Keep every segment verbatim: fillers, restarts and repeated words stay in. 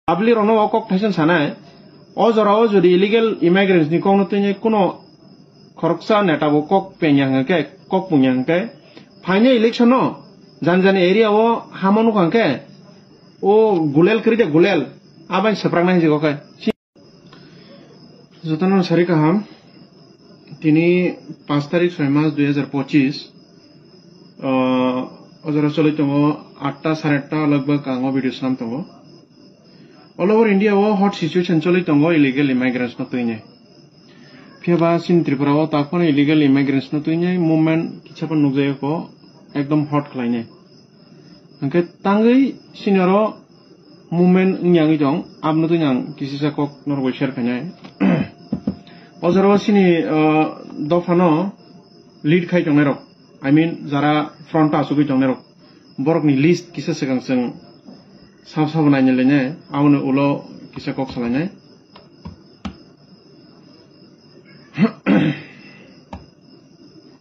Public rokno o kok thaisa sanai, o jora o jodi illegal immigrants ni kokno twi kuno khoroksa neta bo kok pengya hwnkhe, kok pungya hwnkhe, phainai election o jani jani area o hamo nukha hwnkhe, o gulel kwrwi de gulel, abai swpraknai hinjik o khe. Jotono sari kaham, tini panch tarik soi mas dui hazar pochis, o jora choli tongo atta sare atta logbag ang o video sam tongo. All over India o hot situation choli tongo illegal immigrants no twinai. Phiya ba chini Tripura o tak phano illegal immigrants no twinai movement kisa phano nukjagwi ko, ekdom hot khlainai. Hwnkhe tangwi chini oro movement wngya wngwi tong, aboni twino ang kisisa kok norok bai share khainai. O jora o chini, uh, dophano lead khai tongnai rok, I mean, jara front o achugwi tongnai rok, borokni list kisa swkang chwng sab sabo naina lainai, aboni ulo kisa kok salainai.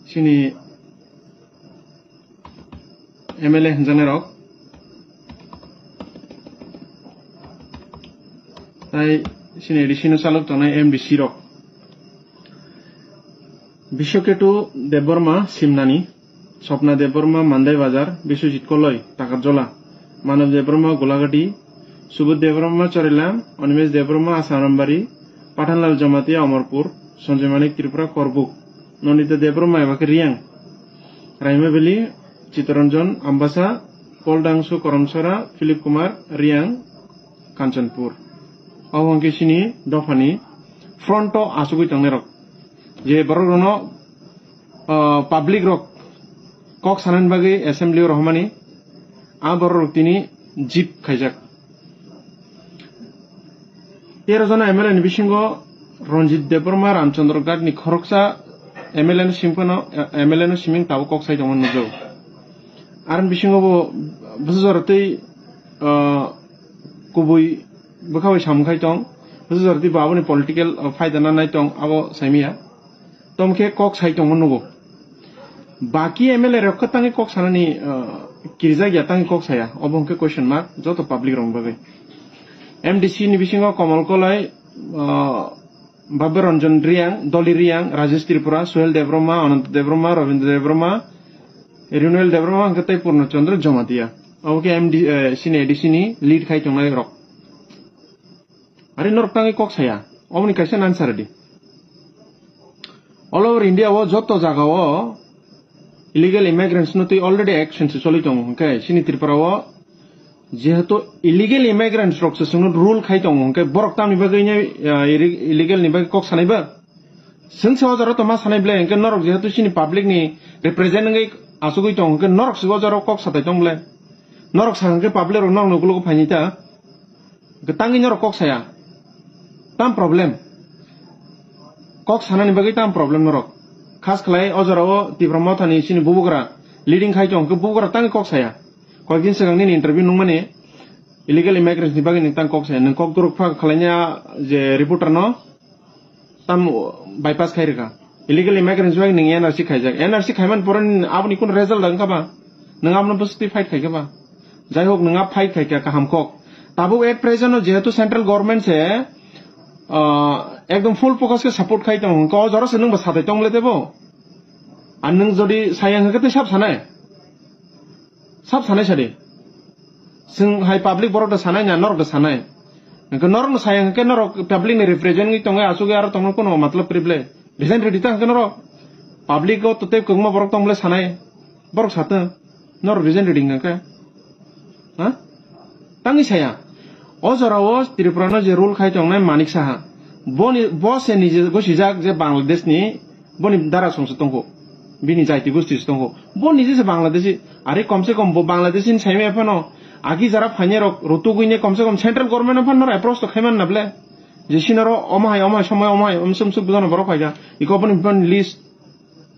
Chini M L A hwnjaknai rok, tai chini A D C no chalok tongnai M D C rok, Biswaketu Debbarma Simnani, Swapna Debbarma Mandai Bazar, Biswajit Koloi Takarjola, Manav Debbarma Golagati, Subodh Debbarma Chorilam, Animesh Debbarma Asanambari, Pathanlal Jamatia Amarpur, Sanjay Manik Tripura Korbuk, Nandita Debbarma eba khe Riang, Raima Valley, Chitranjan Ambasa, Paul Dangsu Karamsara, Philip Kumar Riang, Kanchanpur. Abo hwnkhe chini dophani front o achugwi tongnai rok. Je borok rokno, ah, public rok kok sanani bagwi assembly o rohormani, a borok rok tini jip khaijak. Tero jona M L A ni bisingo Ranjit Debbarma Ramchandra Ghat ni khoroksa M L A no simi phano, M L A no simi tabuk kok sai tongmani nukjago. Aroni bisingo bo bwsajora tei, ah, kubui bwkha bai samung khai tong, bwsajora tei bo aboni political, ah, phaida nanai tong, abo saimaya. Tamo khe kok sai tongma nugo. Baki M L A rok khe tangwi kok sanani, ah, kirijak ya, tangwi kok saya. Obo hwnkhe question mark joto public rokni bagwi. M D C ni bisingo Komol Kolai, ah, Babya Ranjan Riang, Doli Riang, Rajesh Tripura, Suhel Debbarma, Ananta Debbarma, Rabindra Debbarma, Renewal Debbarma hwnkhe tei Purna Chandra Jamatia. Obo khe M D, eh, chini A D C ni lead khai tongnai rok. Ari norok tangwi kok saya. Oboni kaisa answer di. All over India o joto jaga o illegal immigrants no twi already action se choli tongo. Hwnkhe chini Tripura o jehetu illegal immigrants rok se chwngno rule khai tongo, hwnkhe borok tamni bagwi ne, ah, iri-, illegal ni bagwi kok sanai ba? Chwng se o jora to ma sanai ble, hwnkhe norok jehetu chini public ni represent wngwi achugwi tongo, hwnkhe norok se o jora kok satai tong ble? Norok sa hwnkhe public rok norok ni ukologo phaini ta? Hwnkhe tangwi norok kok saya. Tam problem. Kok sanani bagwi tam problem norok. Khas khlai o jora o Tipra Motha ni chini bubagra leading khai tong, hwnkhe bubagra tangwi kok saya. Koyekdin swkang nini interview nungmani illegal immigrants ni bagwi nwng tang kok saya. Nwng kok duruk phak khlaina je reporter no tam bypass khai rwkha. Illegal immigrants bai nwng N R C khaijak. N R C khaiman pore aboni kun result wngkha ba? Nwng abono bwswtwi fight khaikha ba? Jai hok, nwng a fight khaikha kaham kok. Tabuk at present o jehetu central government se, ah, ekdom full focus khe support khai tongo, hwnkhe o jora se nwng bo satai tong le tebo? Ar nwng jodi saya hwnkhe tei sab sanai? Sab sanai sadi. Chwng hai public borok da sanai na, norok da sanai. Hwnkhe norok no saya hwnkhe norok public ni represent wngwi tongo, asugwi aro tongno kono matlab kwrwi ble. Resign rwdi ta hwnkhe norok. Public o to tei kwbangma borok tong ble sanai. Borok satwng. Norok resign rwdi hwnkhe. Ha? Tangwi saya. O jora o Tripura no je rule khai tongnai Manik Saha. Boni, bo se nije gosijak je Bangladesh ni boni dara songsa tongkho. Bini jaiti gosti se tongkho. Bo nije se Bangladeshi. Are komse kom bo Bangladeshi ni saimaya phano agi jara phainai rok rutugwi ne komse kom central government no phano approach to khaiman na ble. Je sinaro omo hai, omo hai, somoi omo hai, omsum suk bujano borok phaikha. Iko boni, boni list.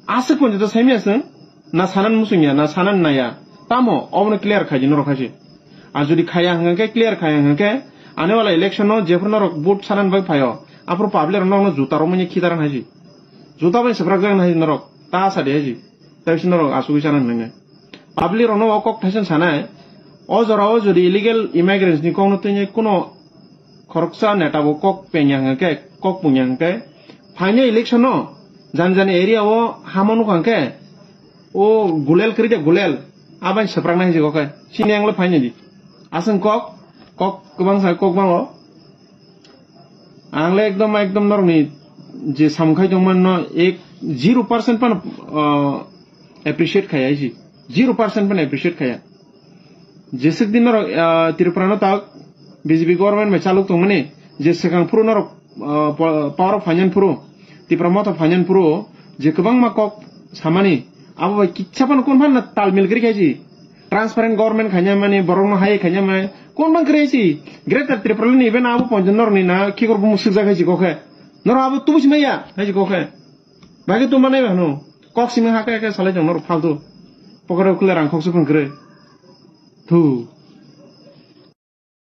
Aswk ponjata saimaya chwng, na sanan musungya, na sanan naya. Tamo, obono clear khaidi norok haisi. Ar jodi khaya hwnkhe, clear khaya hwnkhe, ani wala election no jephru norok vote sanan bai phaio, aphuru public rok nokno juta romwi khidaran haisi. Juta bai swprak jagan haisi norok, ta sadi haisi. Tei si norok asugwi sanan hwnkhe. Public rokno o kok thaisa sanai, o jora o jodi illegal immigrants ni kokno twi kuno khoroksa neta bo kok pengya hwnkhe, kok pungya hwnkhe, phainai election no jani jani area o hamo nukha hwnkhe, o gulel kwrwi de gulel, abai swpraknai hinwi kok khe, chini ang le phainai di. Aswng kok, kok kwbang sa kok bango. Ang le ekdom, ekdom norokni je samung khai tongmani no ek zero percent phano, ah, appreciate khaya isi. Zero percent phano appreciate khaya. Jeswk din norok, ah, Tripura no tak B J P government bai chalok tongmani, je swkang phuru norok, ah, po-, power o phainani phuru, Tripura motha phainani phuru, je kwbangma kok samani, abo bai kisa phano kun phano talmil kwrwi khaisi. Transparent government khaina mani, borok no hai khaina mani, kun bang kwrwi si. Greater Tripura ni even abo poncham norok ni na khikor bumung sukjak hai si kok khe. Norok abo tubu si maya hai si kok khe. Bagwi tuma nai ba hwno. Kok simi ha khe khe salai tong norok faltu. Pocket o khwlai rang khoksa phang kwrwi. Thu.